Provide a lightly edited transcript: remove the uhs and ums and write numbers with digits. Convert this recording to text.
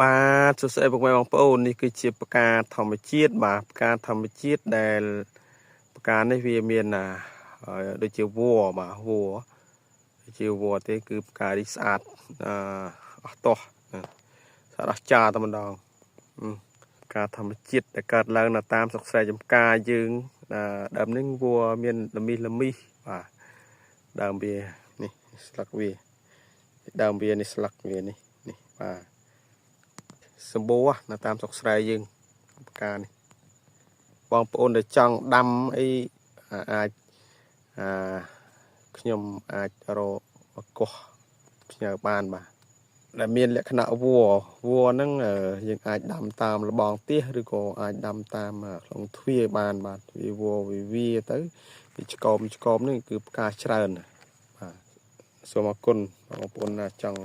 បាទសួស្តីពុកម៉ែបងប្អូននេះគឺជាផ្កាធម្មជាតិបាទផ្កាធម្មជាតិដែលផ្កានេះវាមានដូចជាវល្លិបាទវល្លិជាវល្លិទេគឺផ្កានេះស្អាតអស់តោះស្អាតអស្ចារ្យតែម្ដងផ្កាធម្មជាតិដែលកើតឡើងនៅតាមស្រុកស្រែចម្ការយើងដើមនេះវល្លិមានលមីសលមីសបាទដើមវានេះស្លឹកវាដើមវានេះស្លឹកវានេះនេះបាទសម្បូរនៅតាមស្រុកស្រែយើងផ្កានេះបងប្អូនដែលចង់ដាំអីអាចខ្ញុំអាចរកកោះផ្ញើបានបាទដែលមានលក្ខណៈវល្លិវល្លិហ្នឹងយើងអាចដាំតាមរបងផ្ទះឬក៏អាចដាំតាមក្នុងទ្វារបានបាទវាវល្លិវាវាទៅវាឆ្កោមឆ្កោមនេះគឺផ្កាច្រើនបាទសូមអរគុណបងប្អូនណាចង់